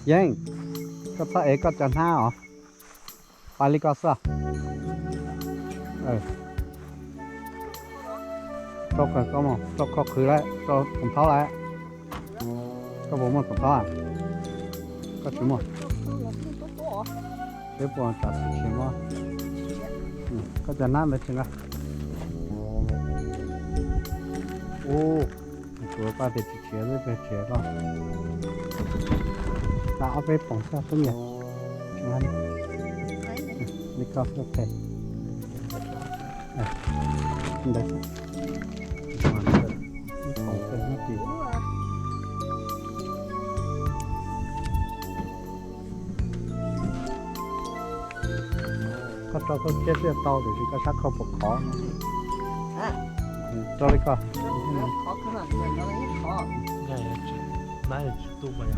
Yeej, koj txhob ev koj cov hnab os. Pais li ko xwb. Rau koj qhwv lawm, rau txoom thaub lawm. Koj puas muaj txoom thaub? Koj tsis muaj. Peb puas tsam tsis muaj. Koj cov hnab ntawd tsis nqa. Ub, kuv paj tias tsis tshiav, peb tshiav koj. Tau ob peb poom xwb peb nyiam. Li koj xwb, ok. Ntawd xwb. Ib poom xwb no ces. Koj rau koj tsiab thiaj tau, tiam sis koj sab khau puas khov no. Rau li koj. Tsis tu mas.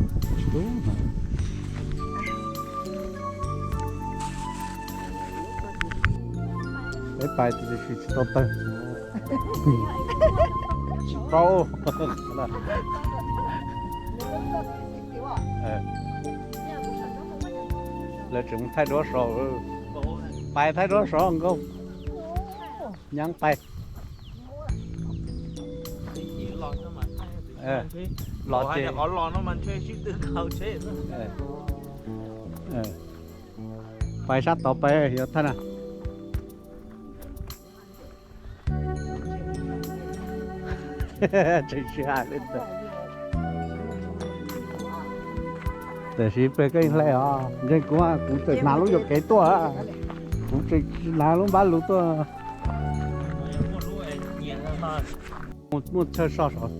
Peb pais tiam sis tsis tau tawg. Tsis paub. Lawv tseem thaij duab saud, pais thaij duab saud nkauj. Nyab pais. Los ces pais sab tod pais yuav thaij na. Tseem sib hais li ntawd. Tiam sis peb koj hle os, ntseeg kuv, kuv tseem hnav lub yuam kev tuaj, kuv tseem hnav lub npab lus tuaj. Muaj chaw so saud.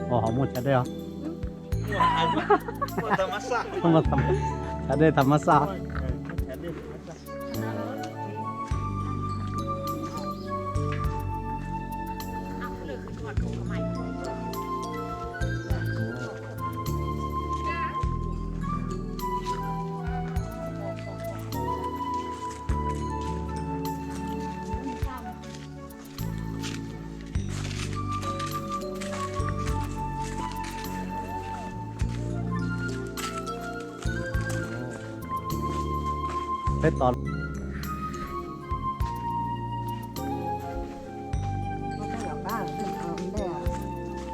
Ua ho muaj chav dej os. Chav dej tham mas xaj. Peb tos.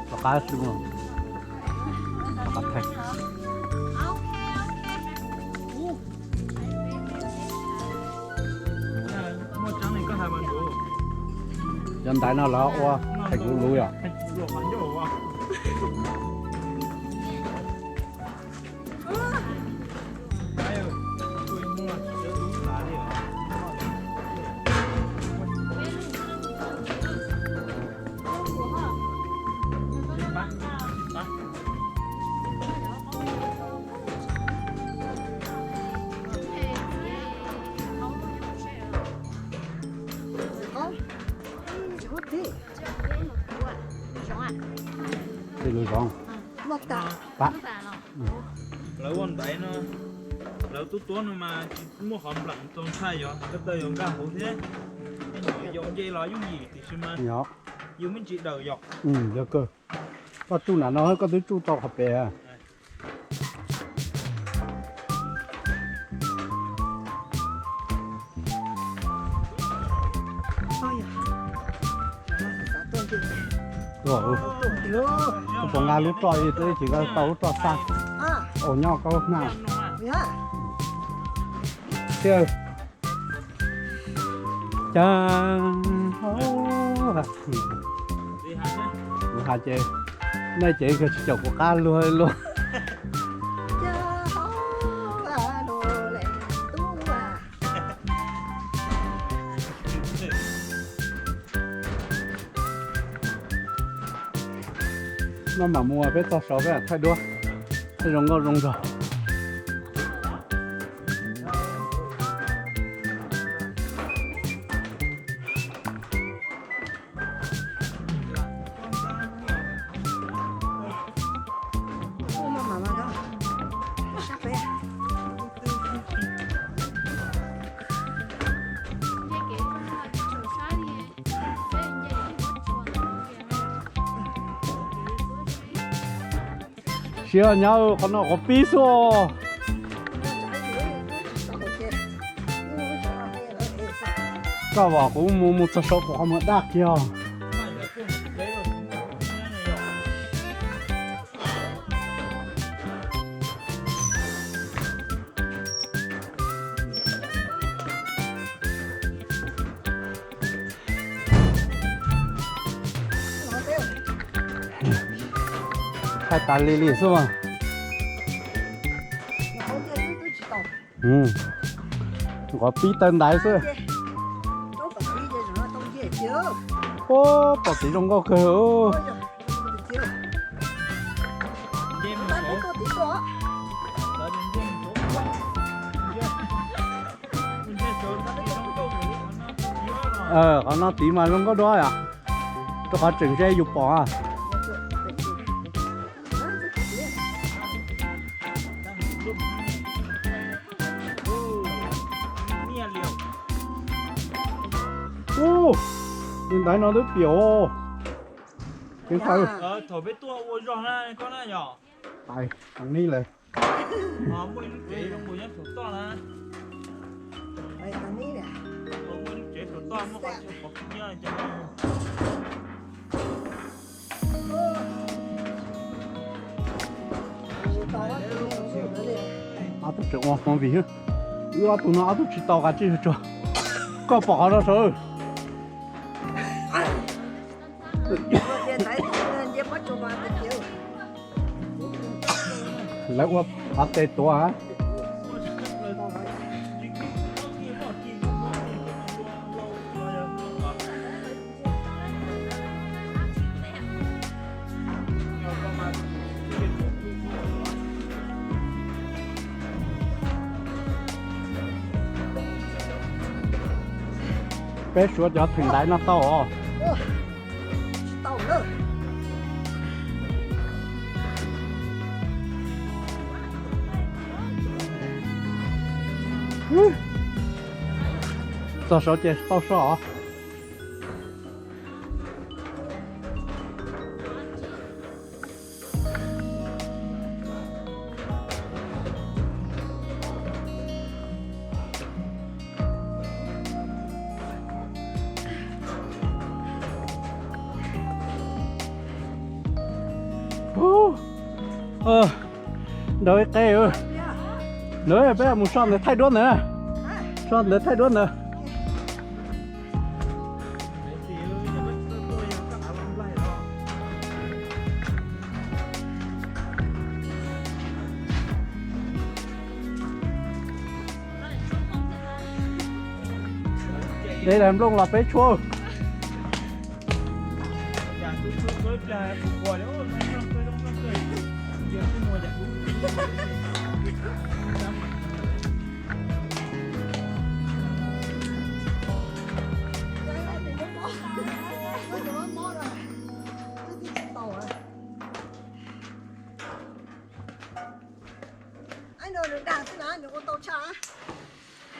Rov qab xwb mas. Rov qab thaij. Cov ntaiv no lawv ua theem luv luv yom. Tej lub zoov. Lawv ua ntaiv no, lawv tub tuab no mas tsis muaj qhov nplam txaus ntshai, yog ko taw yog nkag hauv thiab. Tej nyuam yau nce los yooj yim tiam sis mas yus me ntsis daws yog. Yog kawg. Koj tsuj nram no koj twb tsuj tau qhov pem. Koj puas nqa lub roj, twb tsis tau lub roj xaj. Ua nyob koj lub hnab. Cas kuv has ces nej ces koj tsis caum kuv qab luag luag. No mam mus peb txog saud peb mam thaij duab. Thaij zoo nkauj zoo nraug. Tsis nyab, qhov no qhov pib xwb. Koj vam kuv mus mus txog saum qhov muag daj kiag. Thaij tas li li xwb mas. Nqov pib taw ntaiv xwb. Ub, pom txiv zoo nkauj kawg. Qhov no tiv mas zoo nkauj dua yom, rau qhov tseem ze yus pom. Ub, tus ntaiv no twb piam. Thaum peb tuaj ua zog na koj na yom. Tais, tais ni lawm. Ob tug tseem ua hmo vim wb ob tug no ob tug tsis tau qas tsis tsuag. Koj pom qhov no saud. Lawv ua qhov tes tuav. Peb suav cov theem ntaiv no tau os. Txog saud ces tau so os. Ntawd ib qe, ntawd peb mus so ntawd thaij duab ntawd, so ntawd thaij duab ntawd. Dej daim nplooj los peb tshuab.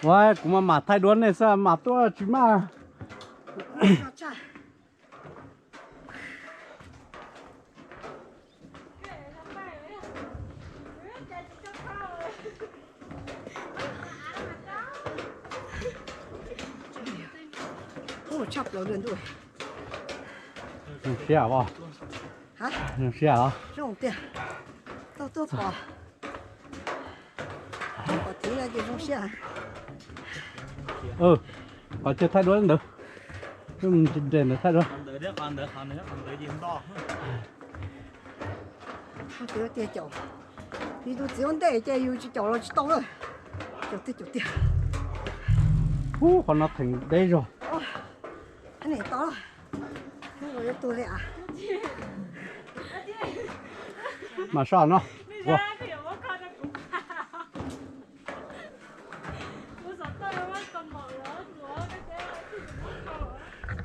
Ua kuv mas mam thaij duab nej xwb, mam tuaj tsis maj. Zoo siab os. Zoo siab os. Qhov chaw thaij duab ntawd, nres ntawd thaij duab. Tiag caum, yus tus txiv ua ntej ces yus tsis caum los tsis tau na. Caum tiag caum tiag. Ub, qhov no theem deb zog. Tau, tuag li. Mam so no.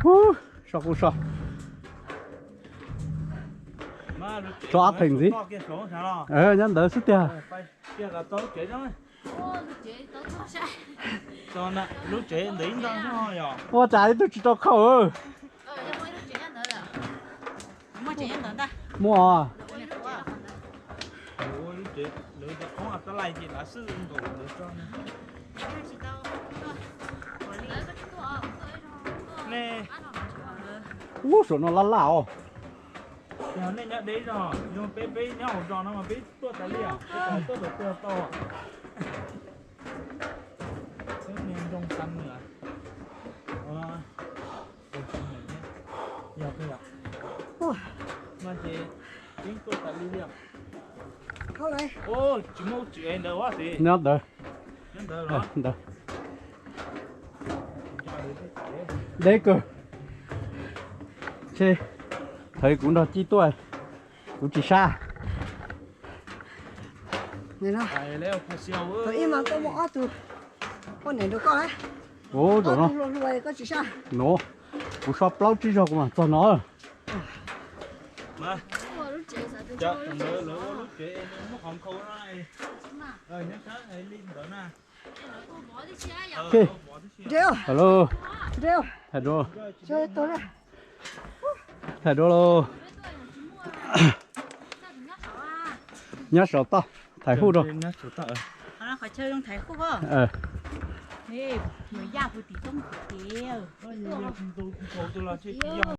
Ub, so kuj so. Tso ab theem ntxiv. Nyob ntawd xwb tiag. Ua cas ib tug tsis tau khauj. Muaj. Ces lawv cov qoob tab lais ces lav xwb nkaus lawv tso ne. Ne, ub, saum no laj laj os. Yog nej nyob deb zog, yog peb, peb nyob hauv zos no mas peb tuaj tas li os, peb tuaj tas tuaj tau. Peb niag nroog Xam Nwm. Yog, yog. No ces peb tuaj tas li li os. Tsis muaj tswm ntawd ua si. Nyob ntawd. Nyob ntawd los? Ntawd. Deb kawg. Ces thawv kuv nrog Cib tuaj, kuv tsis sab. Ib mas koj muaj ob tug poj niam nrog koj. Ub, zaum no koj tsis sab. No, kuv so plaub tsib zaug kuv mam txog no. Hello. Hello. Thaij duab lauj. Nyob saum toj, thaij huj rau.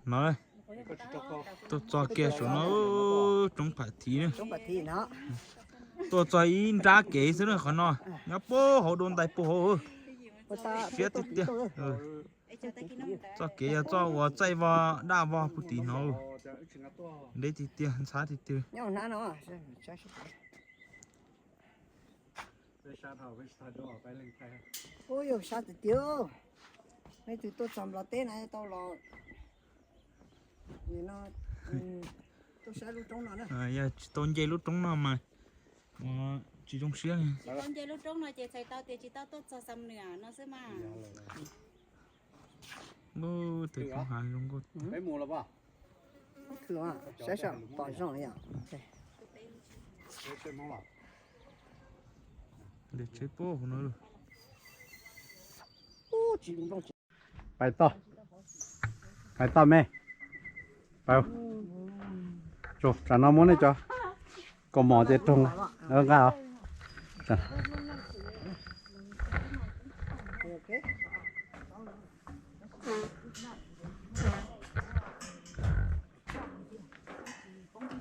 No, tuaj txog kiag saum no, roob Pham Thiv na. Tuaj txog ib nrab kev xwb na qhov no, nyob puag hauv dua ntais puag hauv. Siab tiag tiag. Txoj kev yog txoj uas txaij vog daj vog puag tim no. Deb tiag tiag, ntxhab tiag tiag. Ub, yog sab tiag tiag. Leej twg tuaj txog Nplog teb na tau los, no, tuaj saib lub roob no na. Yog tsis tau nce lub roob no mas tsis zoo siab li. Tsis tau nce lub roob no ces txhais tau tias tsis tau tuaj txog Xam Nwm no xwb mas. Ub, tej roob hav zoo nkauj. Saib saib pom zoo yom. Ntawm tsheb puag hauv no. Pais toj, pais toj me. Pais, tsam no muab nej cov kaus mom ces raug nqa os.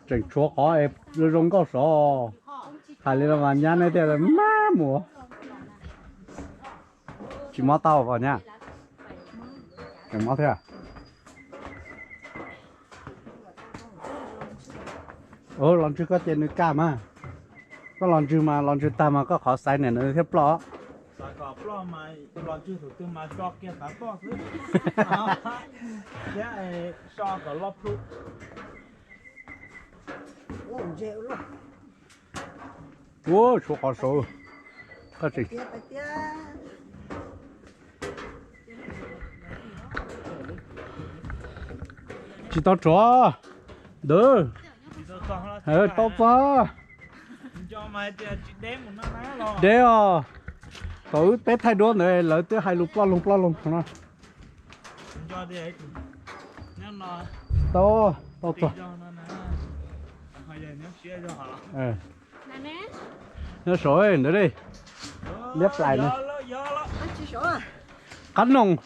Tseem tshuav qhov es zoo nkauj sov, hais li los mas nyab nej thiaj maj mus. Tsis mob tau os nyab? Tseem mob thiab. Los ntswg koj ces nws kaj mas. Koj los ntswg mas los ntswg tag mas koj qhov xaiv niam nws thiaj ploj. Xaiv kom ploj mas los ntswg thaum twg mas so kiag tav toj xwb. Thiab so kom loj plhu. Ua tshuav qhov saud. Koj tseem tsis tau rov ntawd. Tau txog. Deb os. Thaum wb peb thaij duab ntawd lawv twb hais lus ploj loog ploj loog no. Tau, tau txog. Nyob saud ntawd li. Liab plais no. Qab noog.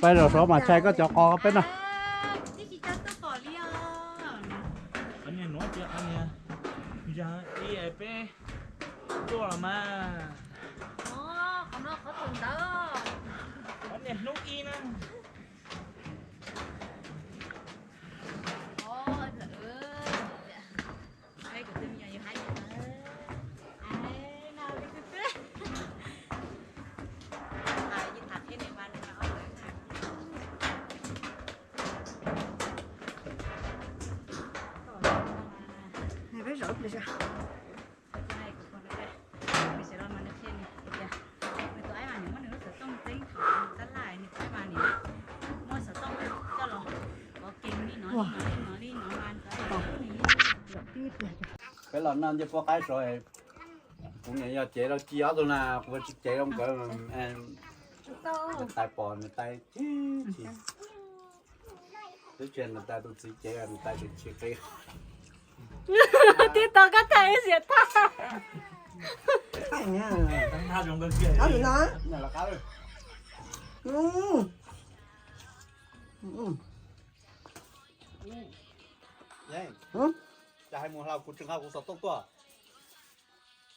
Pais zaum saud mas tshais koj cov qos peb no. Peb los noj ncej puab qaib saud, kuv niam yog cev rau ci ob tug na, kuv tsis cev rau nkawd. Nws tais pom nws tais tsis, tsis, twb tsis nws tais tus txiv ces nws tais tsis qi. Twb tau koj thaij ib xiam thaj. Cas hais mus hlau kuv tsis nqa kuv xov tooj tuaj.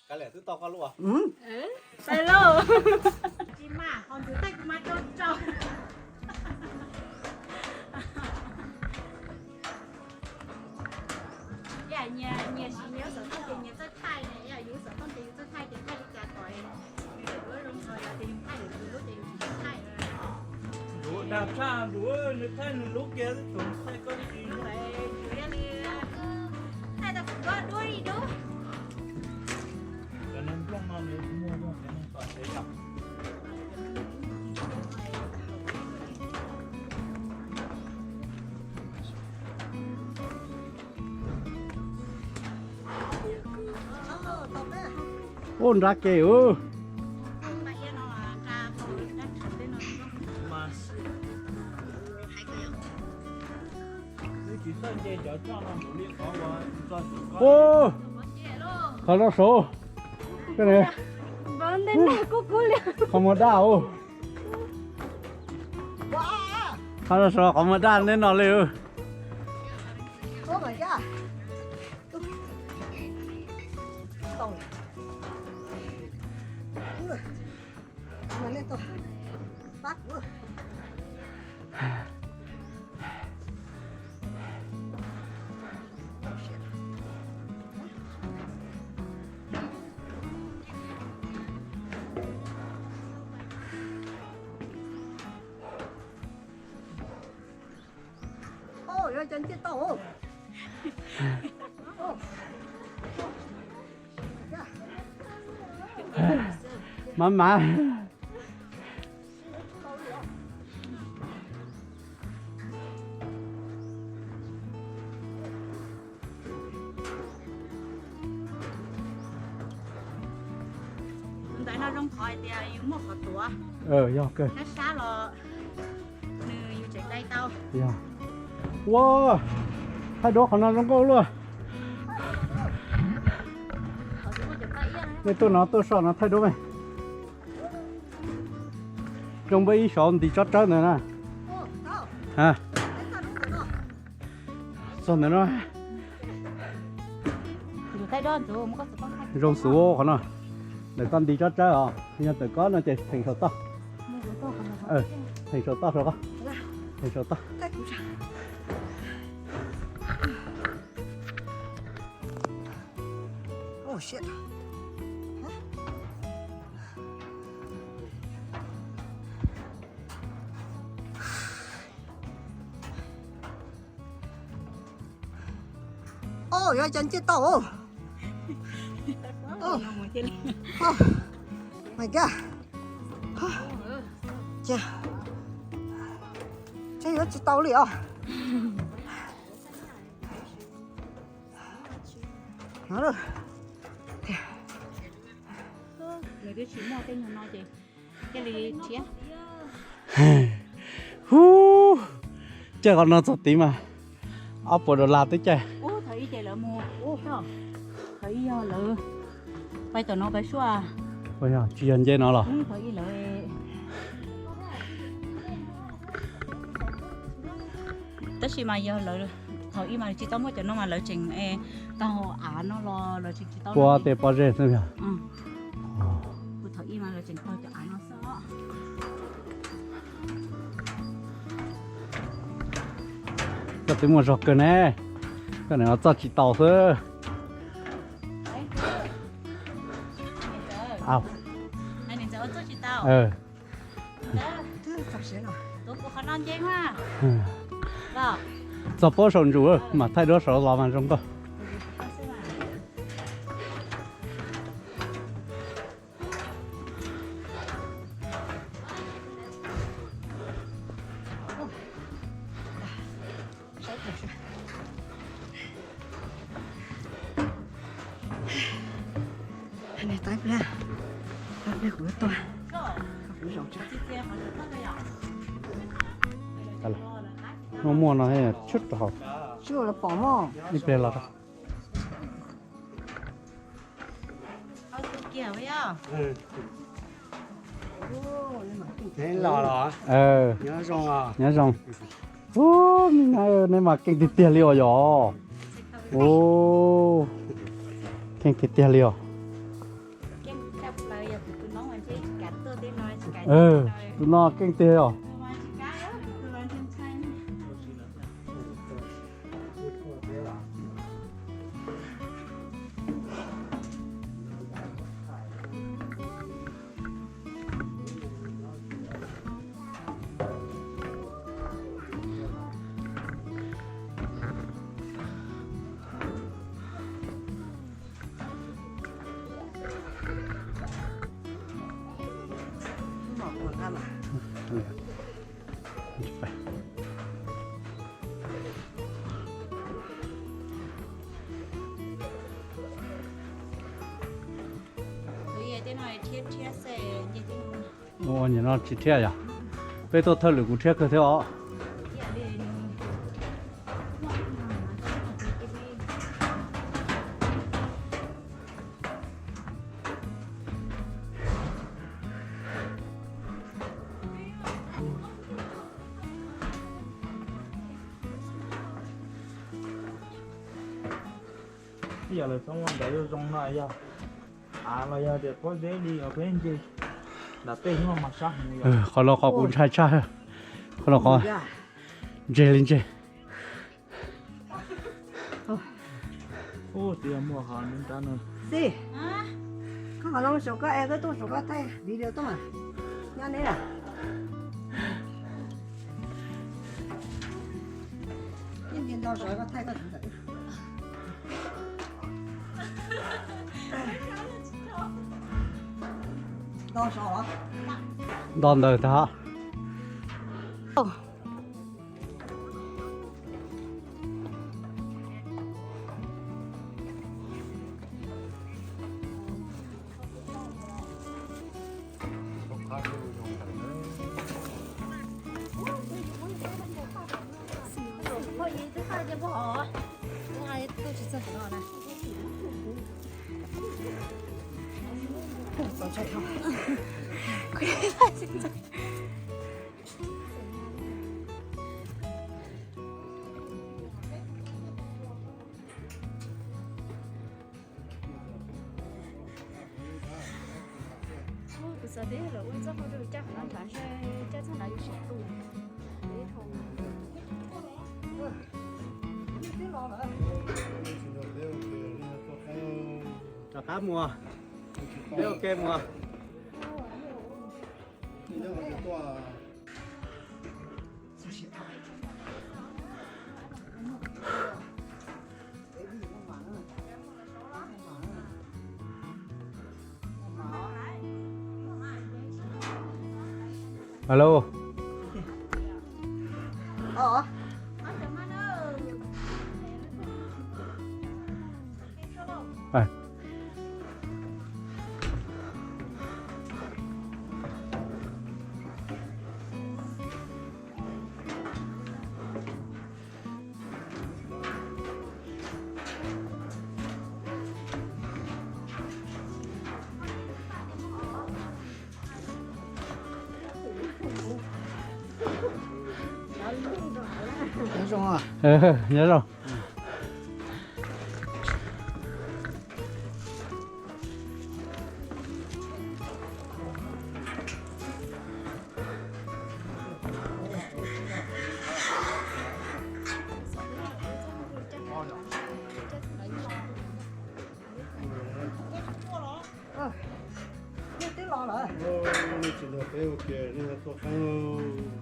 Kav liam twb tau koj lub. Tsis mas, qhov ntxuv thaij kuv mas rau rau. Yam nyias, nyias siv nyias lub xov tooj ces nyias txawj thaij na, yog yus lub xov tooj ces yus txawj thaij ces thaij li cas kom nws zoo, yog tias yus thaij lwm tus lub ces yus tsis txawj thaij. Ntuv dag tshaj, ntuv nws thaij nws lub kiag, thaij koj li tsis zoo. Thaij tau kuv duab duab li dub. Cov neeg nplooj no nws muag zog cov neeg tom tsev yom. Ub, nrab ke ub. Ub, qhov no saud, qhov muag daj ub. Qhov no saud qhov muag daj neb no li. Mas mas. Tus ntawd no zoo qhov hais tias yus muaj qhov tuav. Yog kawg. Sab sab los nws yus tseem dai tau. Yog. Ua, thaij duab qhov no zoo nkauj luaj. Nej tuaj no tuaj soj no thaij duab me. Zoo npawb ib saud nti tsob tsawb ntawd na. Txog ntawd no. Zoo xwb qhov no. Ntawm koj nti tsob tsawb os, yog ntawm koj no ces theem saum toj. Theem saum toj saud, theem saum toj. Oj, yuav cas nce tau. Oh my god. Ces yuav tsis tau li os. Nws twb tsis muaj tej nyuag no ces cia li thiab. Hu, caij qhov no txog tid mas ob puas dollar twb caij. Ub, thaum ub ces lawv mus, thaum ub yog lawv pais tom no pais suaj. Tsis yog nce no los? Thaum ub lawv, tab sis mas yog lawv, thaum ub mas tsis tau muaj cov no mas lawv tseem taug av no los lawv tseem tsis tau. Puas tes pob zeb xwb yog? Kuv thaum ub mas lawv tseem taug cov av no xwb. Koj twb muaj zog kawg ne, koj niam txoj tsis tau xwb. Txog pob saum ntsum mas thaij duab saud los mas zoo nkauj. Nws tais pliag, pliag kuv yuav tuaj. Muaj muaj no tshwb rau hauv. Ib pliag los. Nyob zoo. Ub, nej mas keej tiag tiag li os yom. Ub, keej tiag tiag li os. Tus no keej tiag os. Ua nim no tsis thiab yog? Peb tuaj thawj lwm kuv thiab kawg thiab os. Ib yam lawv txhob muaj ntawd zoo no yog av los yog tias pob zeb li os, peb ntse nram tej hnub mas sab heev li. Qhov no qhov kuv ntshai tshaj, qhov no qhov ntse li ntse. Ub, twb yog muaj qhov ntab no. Xij, koj qhov no saum koj es koj tuaj saum koj thaij video tuaj mas. Nyob neb na. Ib nti nto saum koj thaij koj tus ntawm. Nto saum os. Nto ntawd tag. Kuv xav tias lawv ua txoj hauj lwm caj qhov no nrad ntshe caj txog nrad yuav tsis tu. Rov qab mus, peb ua ke mus. Alo. Nyob zoo.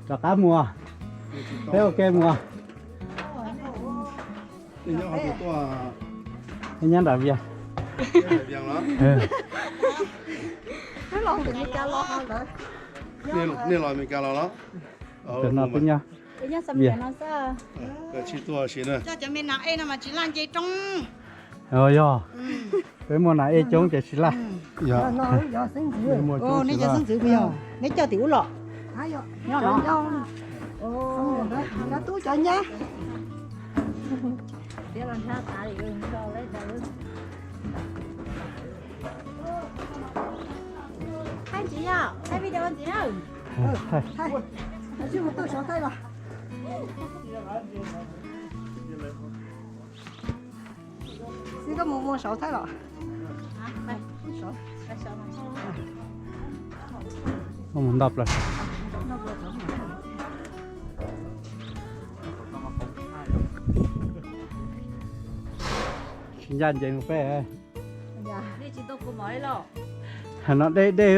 Rov qab mus, peb ua ke mus. Peb nyob nram Vias. Nej los Meskas los los? Tus no peb nyob Vias. Coj cov me nas ej no mas tsis laj nce roob. Yog, peb muaj nas ej coob ces tsis laj. Yog, no yog xeeb ntxwv. Ua, nej cov xeeb ntxwv puas yog? Neb coj tim ub los? Nyob no. Cov tub cov nyab. Thaij ntxiv yog, thaij video ntxiv na. Thaij, thaij los. Xib koj mus mus saud thaij los. Koj mus nto plaws. Tsis ncaj ncees peb. Tsis tau kuv mov li los. No deb deb.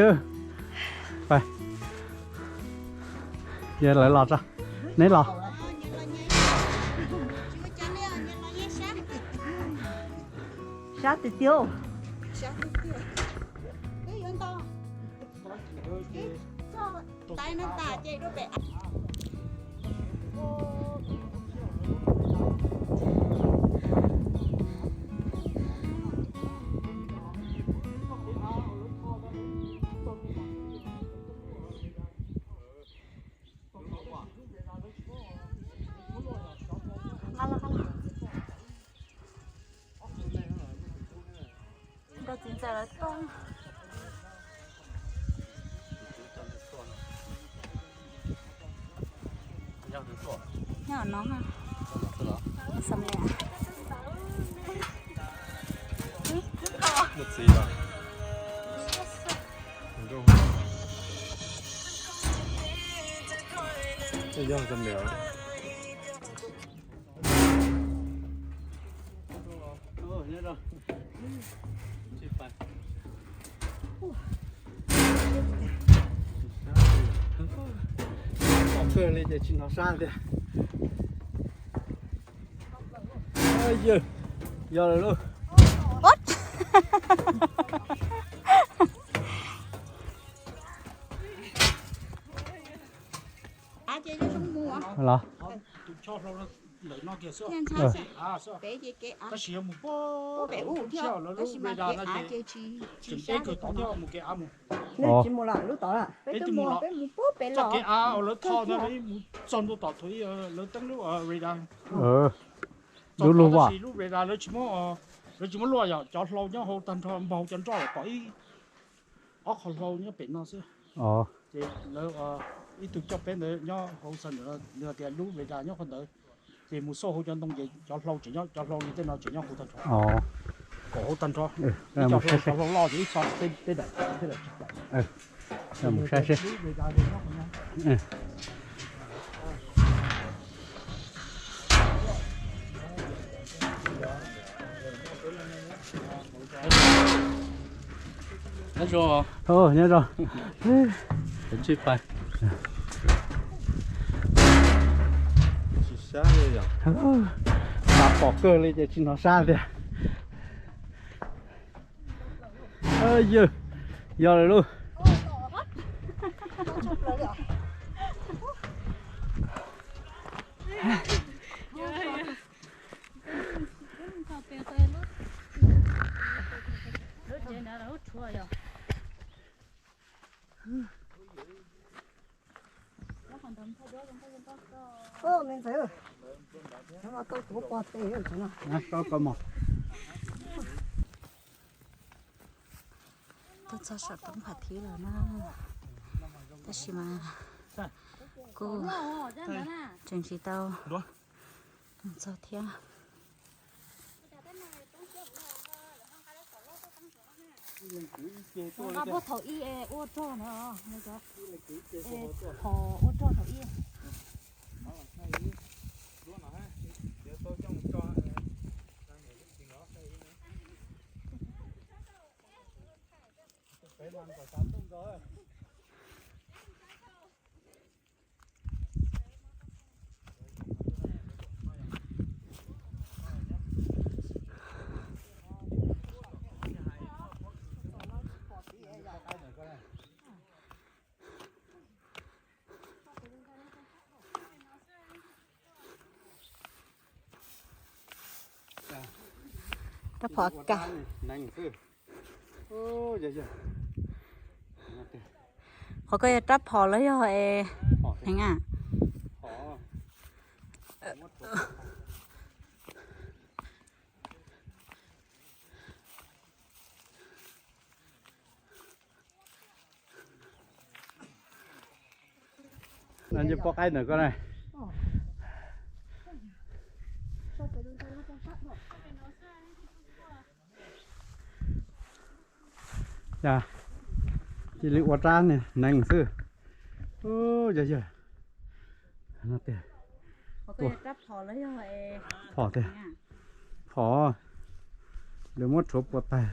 Pais. Yog lawv los tso. Neb los. Sab tiag tiag. Nkauj txiv ntxawm lawv tuaj. Nyob no, xam li. Yog xam li. Pom kawg li ces tsis hnov sab tiag. Yog lawm lauj. Los. Tab sis yog mus pem ub thiab, tab sis mas peb mus kev av tod thiab, mus kev av mus. Peb twb mus lawm, peb mus txoj kev av uas lawv tho ntawd mus txog ntua tom thaum ub lawv teeb lub radar. Lub lub, tab sis lub radar lawv tsis muab, lawv tsis muab luaj, yog cov hlau nyob hauv tag nrho, npog cov nroj los pom ib ob qho hlau nyob pem no xwb. Ces lawv, ib tug coj peb ntawd nyob hauv xeev ntawd, nws hais tias lub radar nyob qhov ntawd. Ces mus xauj hauv cov ntoo ces cov hlau tseem nyob, cov hlau li tej no tseem nyob hauv tag nrho. Kom hauv tag nrho. Ib co hlau, cov hlau loj ces ib co tej daim, tej daim tsis tau. Mus saib seb. Nyob zoo. Nyob zoo. Tsis pais. Tsis sab li yom. Pom kawg li ces tsis hnov sab tiag. Yog, yog lawm lauj. Me ntxawm, koj tuav pov tes no. Tuaj txog saum roob Phav Thib lawm na, tab sis mas kuj tseem tsis tau mus txog thiab. Nqa puag thaum ub ua rog na, qhov ua rog thaum ub. Rab phom kas. Qhov ko yog rab phom los yog es heev a? No nce pob qaib ntawm ko na. Yog, cia li ua rab nees xwb. Yog, yog. No tiag. Phom tiag. Phom, lawv muab rhuav puas tag.